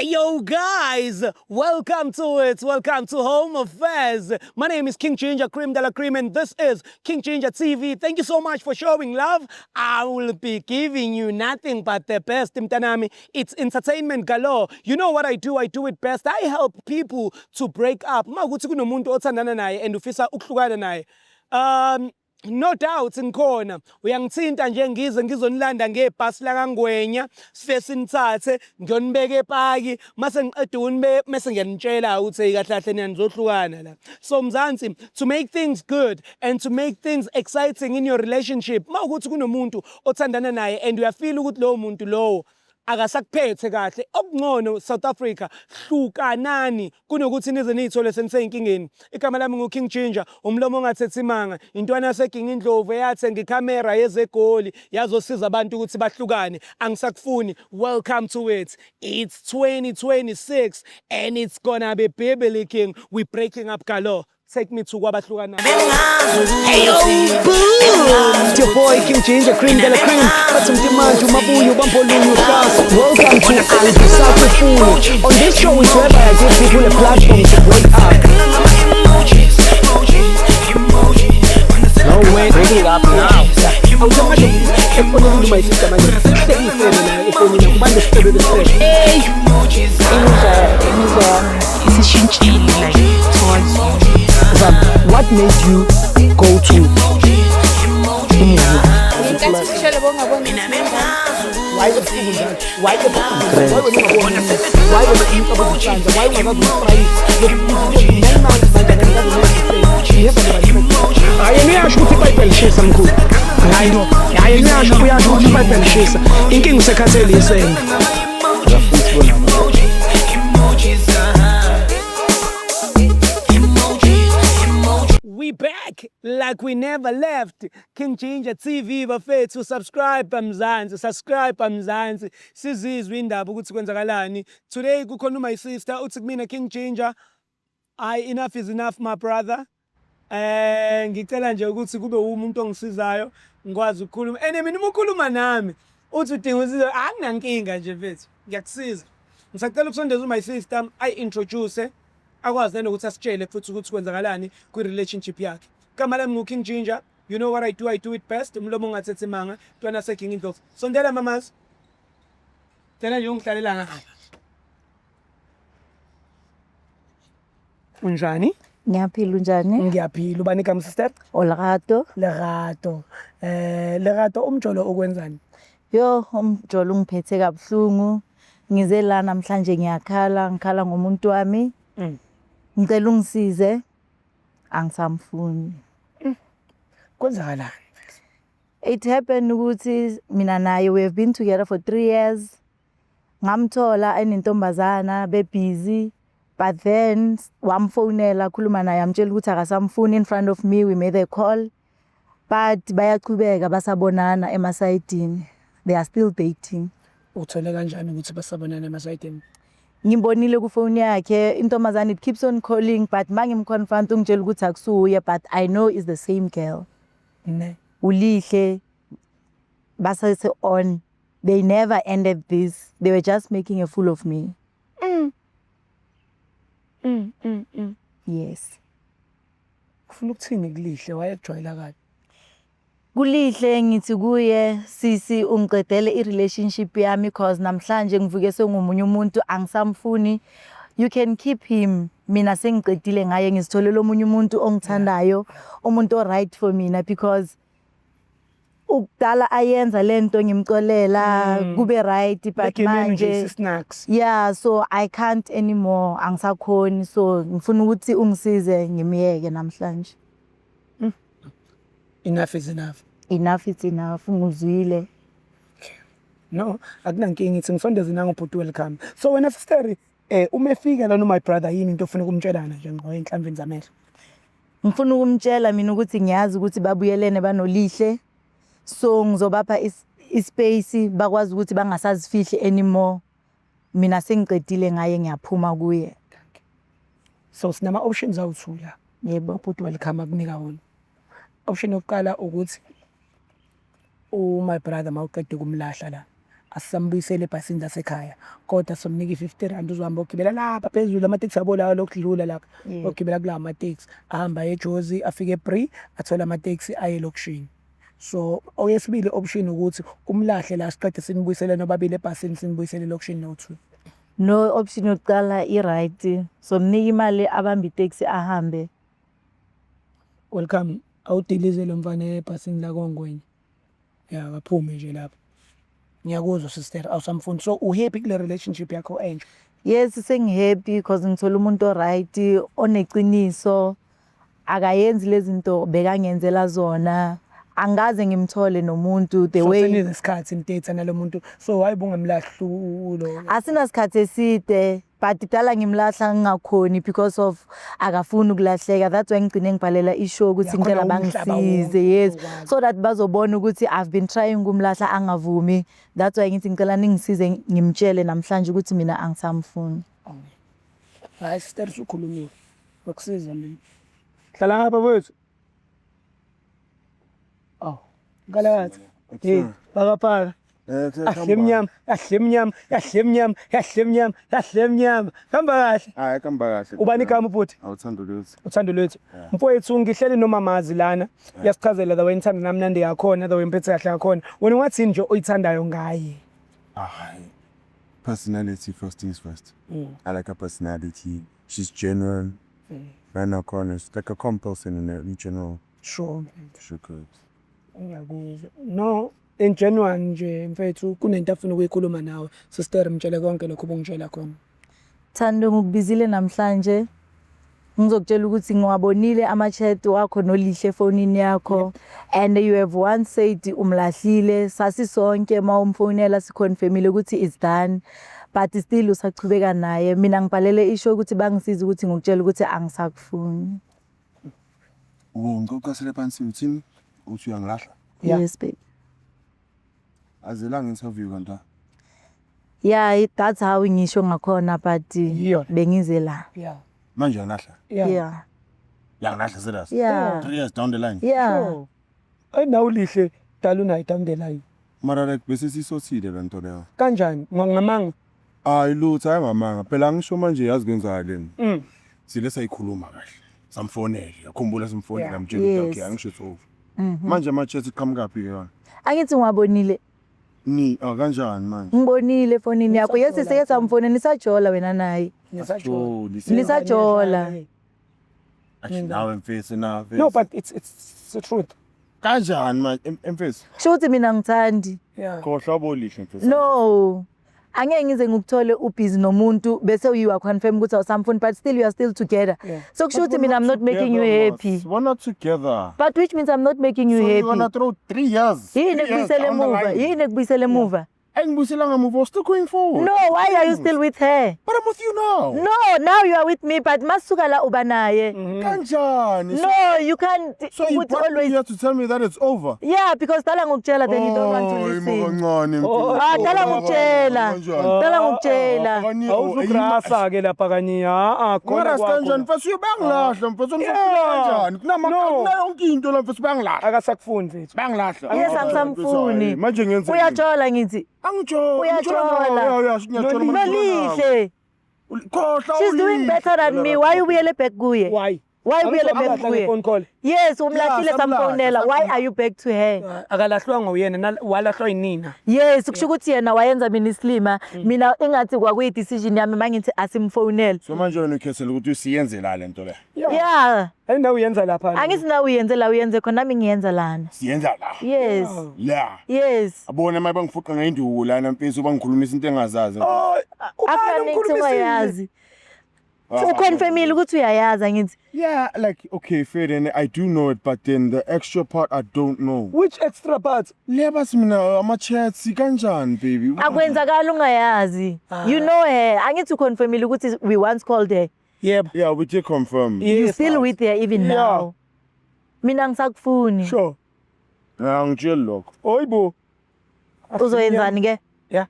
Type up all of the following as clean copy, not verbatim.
Yo guys, welcome to it. Welcome to Home Affairs. My name is King Ginger Cream de la Cream and this is King Ginger TV. Thank you so much for showing love. I will be giving you nothing but the best, mntanami. It's entertainment galore. You know what I do? I do it best. I help people to break up. Makuthi kunomuntu othandana naye and ufisa ukuhlukana naye. No doubt ngikhona. Uyangithinta nje ngize ngizonilanda ngebhasi lakaNgwenya, sifike sinithathe ngiyonibeka epaki, mase ngiqeda ukunibeka mase ngiyanitshela ukuthi hey, kahle kahle nina nizohlukana la. So Mzansi, to make things good and to make things exciting in your relationship, mawukuthi kunomuntu othandana naye and uyafeel ukuthi lowo muntu lowo akasakuphethe kahle, okungcono South Africa, hlukanani kunokuthi nize niyithole senisey'nkingeni. Igama lami ngu-King Ginger, umlomo ongathethi imanga, intwana yaseGinga Indlovu eyathenga ikhamera yezegoli yazosiza abantu ukuthi bahlukane. Angisakufuni. Welcome to it. It's 2026 and it's gonna be bibili king. We breaking up galore. Take me to kwabahlukanayo. Hey yo, boom! It's your boy King Ginger, Cream de la Cream. Bathi mntimanje umabuye ubambolunye uhlasa. Welcome to Angisakufuni. On this show is whereby I give people a platform to break up. No way, breaking it up now. Awusamanje efonini my sister manje. Hlekisele la efonini ubambe isicelo lesicelo. Hey, Imizwa yami isishintshile, like, towards you. Zam, what made you go to umuzi? Ngenkathi ushele bongaboni. Why ebusuku njalo? Why ebusuku? Why wena ungaboni? Why wena umcabo uzihlanza? Why ungakaze umfrayise? 9 months manje akakaze. Hayi, yena uyasho ukuthi iBhayibheli lishisa, mkhulu. Hayi no. Hayi, yena uyasho, uyasho ukuthi iBhayibheli lishisa. Inkinga usekhathele isende. Uyafuna ukubona. We back like we never left. King Ginger TV bafethu, subscribe Mzansi, subscribe Mzansi. Sizizwe indaba ukuthi kwenzakalani. Today kukhona my sister uthi kumina, "King Ginger, I enough is enough, my brother. Ngicela nje ukuthi kube umuntu ongisizayo ngikwazi ukukhuluma. Ene mina uma ukhuluma nami uthi udinga usizo, anginankinga nje mfethu. Ngiyakusiza. Ngisacela ukusondeza my sister ayi introduce, akwazi nanokuthi asitshele futhi ukuthi kwenzakalani kwi-relationship yakhe. Igama lami ngu-King Ginger. You know what I do, I do it best. Umlomo ongathethi imanga, ntwana seGinga Indlovu. Sondela mamazi. Cela nje ungihlalela ngapha. Unjani? Ngiyaphila, unjani? Ngiyaphila. Ubani igama, sister? Olerato. Lerato. Lerato, umjolo ukwenzani? Yo, umjolo ungiphethe kabuhlungu. Ngize la namhlanje ngiyakhala, ngikhala ngomuntu wami. Ngicela ungisize. Angisamfuni. Kwenzakalani? It happened ukuthi mina naye we have been together for 3 years. Ngamthola enentombazana bebusy, but then wamfonela, khuluma naye, amtshela ukuthi akasamfuni in front of me. We made a call, but bayachubeka basabonana emasayidini. They are still dating. Uthole kanjani ukuthi basabonana emasayidini? Ngibonile kufoni yakhe intombazane, it keeps on calling, but mangimconfront ungitshela ukuthi akusuye, but I know is the same girl. Ne. Ulihle basese on. They never ended this. They were just making a fool of me. Yes. Ufuna ukuthini kuLihle? Wayekujwayela kabi. Kulihle ngithi kuye, "Sisi, ungicedele i-relationship yami, cause namhlanje ngivuke sengomunye umuntu, angisamfuni. You can keep him, mina sengicedile ngaye, ngizitholele omunye umuntu ongithandayo, umuntu o-right for mina, because ukudala ayenza lento ngimcolela kube right, but Egemeni nje manje isi-snacks. Yeah, so I can't anymore, angisakhoni, so ngifuna ukuthi ungisize ngimyeke namhlanje." Enough is enough. Enough is enough, ngizwile. No, akunankinga, ngithi ngisondeze nangobhuti Welcome. So wena sister, uma efika lana my brother, yini into ofuna ukumtshelana nje ngqo enhlamvini zamehlo? Ngifuna ukumtshela mina ukuthi ngiyazi ukuthi babuyelene banoLihle, so ngizobapha ispace bakwazi ukuthi bangasazifihli anymore. Mina sengicedile ngaye, ngiyaphuma kuye. So sinama options awu-two la. Yebo. Ubhuti Welcome akunika wona. Option yokuqala ukuthi my brother mawuqeda ukumlahla la Asisambuyisele ebhasini lasekhaya, kodwa somnika i-R50, uzohamba ogibela lapha phezulu amateksi abo lawa lokudlula lapha. Ogibela kulawa amateksi, ahamba aye eJozi, afike eBree, athole amateksi aye elokishini. So oyesibili option ukuthi umlahle la, siqede sinibuyisele nobabili ebhasini, sinibuyisele elokishini no-two. No, option yokuqala i-right. Somnika imali, abambe iteksi, ahambe. Welcome, awudilize lo mfana ebhasini lakoNgwenya. Ya, akaphume nje lapho. Ngiyakuzwa, sister, awusamfuni. So uhappy kule relationship yakho entsha? Yes, sengi-happy because ngithola umuntu o-right, oneciniso, akayenzi lezi zinto bekangenzela zona. Angikaze ngimthole nomuntu the So way. seninesikhathi nidate nalo muntu. So why bungamlahli lo? Asinasikhathi eside, but kudala ngimlahla ngingakhoni because of akafuni ukulahleka. That's why ngigcine ngibhalela i-show ukuthi Yeah, ngicela khona umhlaba bangisize. wonke Yes, uzokwazi. so that bazobona ukuthi I've been trying ukumlahla, angavumi. That's why ngithi ngicela ningisize ngimtshele namhlanje ukuthi mina angisamfuni. Hayi sister, usukhulumile. Bakusiza mina. Hlala ngapha, mfowethu. Oh, nkalakathi. Hey, phaka phaka. Ahle mnyama, ahle mnyama, ahle mnyama, ahle mnyama, ahle mnyama. Hamba kahle. Hayi, kuhamba kahle. Ubani igama, ubhuti? Awuthando lutho. Uthando lwethu. Mfowethu, ngihleli nomamazi lana. Uyasichazela the way nithanda namnandi yakhona, the way mphethe kahle yakhona. Wena ungathini nje oyithandayo ngaye? Hayi. Personality, first things first. I like her personality. She's genuine. Right now, corners like a calm person in general. Sure. She could. Ngiyakuzwa. No, in genuine nje mfethu, kunento afuna ukuyikhuluma nawe. Sister, mtshele konke lokho obungitshela khona. Thando, ngikubizile namhlanje ngizokutshela ukuthi ngiwabonile ama-chat wakho noLihle efonini yakho, and you have once said umlahlile. Sasisonke uma umfonela, siconfirmile ukuthi it's done, but still usachubeka naye. Mina ngibhalele isho ukuthi bangisize ukuthi ngikutshele ukuthi angisakufuni. Oh, ngicela phansi, uthini? Uthi uyangilahla? Yeah. Yes, babe. Azelanga interview kanti? Yeah, that's how ngisho ngakhona, but Yiyona. bengize la. Manje uyangilahla? Yeah. Yeah. Uyangilahla, serious? Yeah. 3 years down the line. Yeah. Sure. Ayi, nawe Lihle dala unayo down the line. Mara like bese sisothile lento leyo. Kanjani? Ngamanga. Hayi lutho, hayi ngamanga. Phela ngisho manje, yazi kwenzakaleni. Sile sayikhuluma kahle. Samfonela, yakhumbula simfonela, mtshela ukuthi okay, angisho it's over. Manje ama-chat iqhamuka phi yona? Angithi ngiwabonile. Ni ah, kanjani manje? Ngibonile efonini yakho. Yes, sike samfonela, nisajola wena naye. Nisajola. Joli. Nisajola. Actually nawe mfethu na. No, but it's the truth. Kanjani manje, mfethu? Kusho ukuthi mina ngithandi. Khohlwa boLihle, mfethu. No. Angeke ngize ngikuthole ubusy nomuntu bese you are confirm ukuthi awusamfuni, but still you are still together. So kusho ukuthi mina I'm not making you happy. We're not together. But which means I'm not making you So you're gonna happy. throw 3 years. Yini 3 years ekubuyisele down the emuva? line. Yini ekubuyisele emuva? Engibuyisela ngamuva, we're still going forward. No, why are you still with her? But I'm with you now. No, now you are with me, but masuka la uba naye. Kanjani? No, you can't So you ukuthi brought me always here to tell me that it's over. Yeah, because dala ngokutshela, then you don't want to Oh, listen. kancane, mfethu. Ah, dala ngokutshela. Kanjani? Dala ngokutshela. Awuzugrasa ke lapha kanye. Ah, khona Ngara kwakho. kanjani, mfethu? Bayangilahla, mfethu. Yeah. Kanjani? Kunama No. kuna yonke into la, mfethu, bayangilahla. Akasakufuni, mfethu. Bayangilahla. Yes, angisamfuni. Manje ngenze Uyajola ngithi. Angijola. Uyajola. Nolihle. Khohlwa. She's doing better than me. Why ubuyele back kuye? Why? Why ubuyele back Amlahla kuye? nge-phone call. Yes, umlahlile, Yeah, samlahla, samfonela. Why are you back to her? Akalahlwanga uyena, walahlwa yinina. Yes, kusho ukuthi yena wayenza mina isilima. Mina engathi kwakuyi decision yami mangithi asimfonele. So manje wena ukhethela ukuthi siyenze la lento le. Yeah. Ayindawo uyenza lapha. Angithi nawe uyenze la, uyenze khona, nami ngiyenza lana. Siyenza la. Yes. La. Yes. Abona manje bangifuqa ngenduku lana, mfethu, bangikhulumisa into engazazi. Oh, ubani Akunanethi umkhulumisile? ungayazi. Uconfirmile ukuthi uyayazi, angithi? Yeah, like okay, fair then, I do know it, but then the extra part I don't know. Which extra part? Le bathi mina ama-chats kanjani, baby? Akwenzakala ungayazi. You know her. Angithi uconfirmile ukuthi we once called her. Yebo. Yeah, we did confirm. You Yes. still with her even now. Mina ngisakufuni. Sure. Yeah, ngitshela lokho. Oyibo. Uzoyenzani ke? Yeah.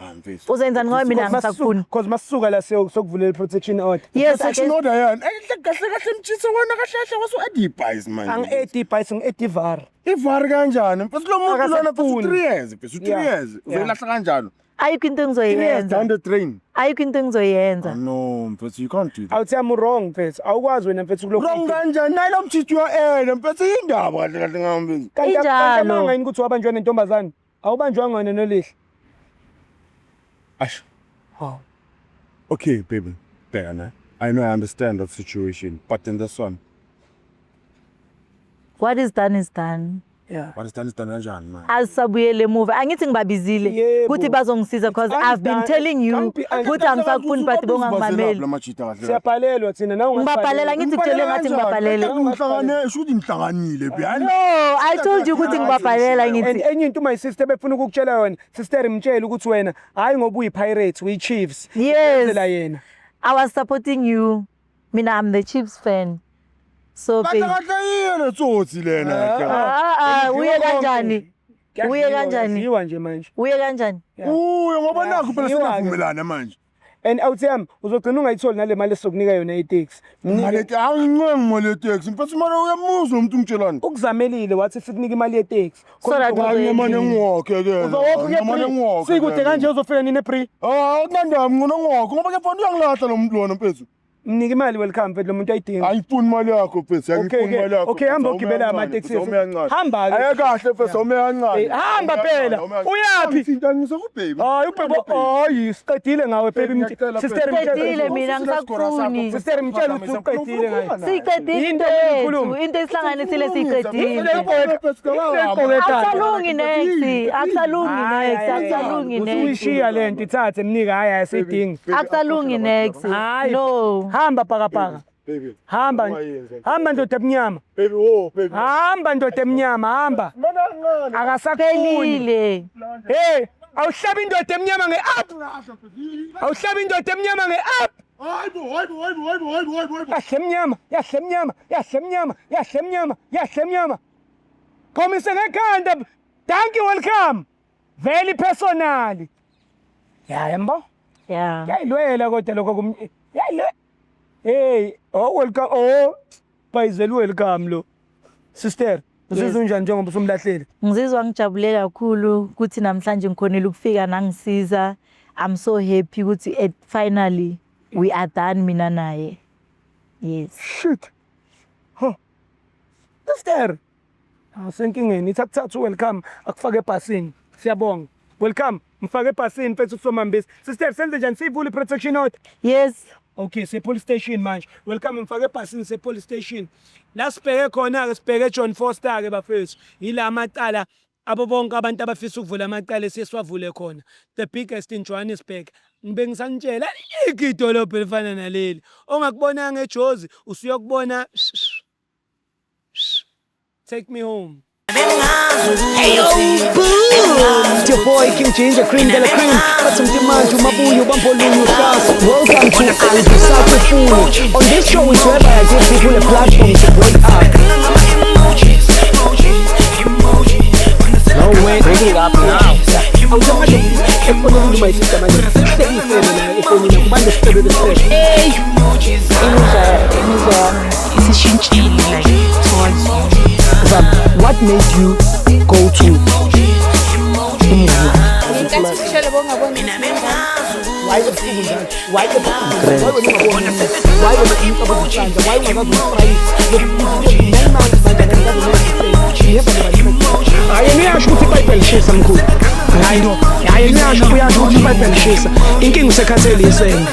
Ah mfethu. Uzoyenzani ngoba mina angisakufuni? Because masisuka la sokuvulela i-protection order. Yes, Protection ake order yani. Eh kahle kahle mtshisa wena kahle kahle wasu adibhayis manje. Angi-edi ibhayisi, ngi-edi ivar. Ivar kanjani? Mfethu lo muntu lona mfethu Akasakufuni. 3 years, mfethu 3 Yeah. years. Yeah. Uzoyilahla kanjani? Ayikho into 3 years engizoyenza. down the drain. Ayikho into engizoyenza. Ah, no, mfethu you can't do that. Awuthi I'm wrong mfethu. Awukwazi wena mfethu kulokhu. Wrong kanjani? Nayi lo mtshitshi uya-ela mfethu indaba kahle kahle ngami. Kanti Injalo. kanti amanga yini ukuthi wabanjwa nentombazane? Awubanjwanga wena noLihle. Ash. Hawu. Okay, baby. Bheka ne. I know I understand that situation, but then this one, What is done is done. Yeah. what is done is done kanjani man? Asisabuyele emuva. Angithi ngibabizile Yebo. ukuthi bazongisiza because I've been Undone. telling you Can't be undone. ukuthi angisakufuni but bongangimameli. Siyabhalelwa thina nawe Ngibabhalela ngithi kutshele ngathi ngibabhalele. Ngihlangane, shuthi ngihlanganile behind. No, I told you ukuthi ngibabhalela And ngithi enye into my sister befuna ukukutshela yona, sister mtshele ukuthi wena hayi ngoba uyi-Pirates, uyi-Chiefs. Yes. Wenzela yena. I was supporting you. Mina I'm the Chiefs fan. So Kahle babe. kahle yini tsotsi lena. Ah ah, uye kanjani? Kuyadliwa, Uye kanjani? kuyadliwa nje manje. Uye kanjani? Uye ngoba nakho phela Kuyadliwa-ke. singavumelana manje. And awuthi yami uzogcina ungayitholi nale mali esizokunika yona iteksi. Mali angincengi mali yeteksi. Mfethu mara uyamuzwa umuntu ungitshelani. Ukuzamelile wathi sikunika imali yeteksi. So that Hayi ngimane ngiwokhe ke. Ngimane ngiwokhe. Sikude kanje uzofika nini e-pre? Ah, akunandaba ngcono ngiwokhe ngoba ke fana uyangilahla lo muntu lona mfethu. Mnike imali welcome mfethu lo muntu ayidinga. Ayifuni imali yakho mfethu, Okay, angifuni ke. imali yakho. Okay, hamba ugibele amateksi. Hamba ke. Aye kahle mfethu, awume kancane. Eh, hamba phela. Uyaphi? Ngithintanisa ku-baby. Hayi ubhebo hayi siqedile ngawe baby Ngiyacela, sister baby. Siqedile mina angisakufuni. Sister mtshela ukuthi uqedile ngaye. Siyiqedile Yinto into ekhuluma. yethu, into esihlanganisile siyiqedile. Akusalungi Akusalungi next, akusalungi next, akusalungi next. Usuyishiya lento ithathe mnike hayi ayisayidingi. Akusalungi next. Hayi. No. Hamba pakapaka. Baby. Hamba. Ungayenzi. Hamba ndoda emnyama. Baby, wo, baby. Hamba ndoda emnyama hamba. Mana kancane. Akasakufuni. Phelile. Hey, awuhlabi indoda emnyama nge-up. Awuhlabi indoda emnyama nge-up. Hayibo, hayibo, hayibo, hayibo, hayibo, hayibo, hayibo. Yahle emnyama, yahle emnyama, yahle emnyama, yahle emnyama, yahle emnyama. Khomise ngekhanda. Thank you, welcome. Very personal. Ya yambo. Yeah. Yayilwela kodwa lokho kum yayilwe. Hey, oh welcome. Oh, Bayizeli welcome lo. Sister, uzizwa unjani njengoba usumlahlile? Ngizizwa ngijabule kakhulu ukuthi namhlanje ngikhonile ukufika nangisiza. I'm so happy ukuthi at finally we are done mina naye. Yes. Shit. Huh. Sister. Awusenkingeni ithi akuthathe welcome akufake ebhasini. Siyabonga. Welcome. Mfake ebhasini mfethu usomambisa. Sister, senze njani siyivule i-protection order? Yes. Okay, se police station manje. Welcome mfake ebhasini se police station. La sibheke khona ke sibheke John Foster ke bafethu. Yila amacala abo bonke abantu abafisa ukuvula amacala esiyeswavule khona. The biggest in Johannesburg. Ngibe ngisanitshela alikho idolobha elifana naleli. Ongakubonanga eJozi usuyokubona. Take me home. It's your boy King Ginger Cream de la Cream. Bathi mntimanje umabuyo bambolunye uhlasa. Welcome to Angisakufuni. On this show is whereby I give people a platform to break up. No way, bring it up now. Awuthi manje efonini my sister manje. Hlekisele nayo efonini kubantu sicebe besicebe. Imizwa yami isishintshile like towards you. What made you go to umuzi? Ngenkathi ushele bongaboni Why ebusuku njalo? Why ebusuku? Why wena ungaboni? Why wena umcabango ucanza? Why ungakaze umfrayise? 9 months manje akakaze umenze. Hayi yena uyasho ukuthi iBhayibheli lishisa mkhulu. Hayi no. Hayi yena uyasho uyasho ukuthi iBhayibheli lishisa. Inkinga usekhathele isende.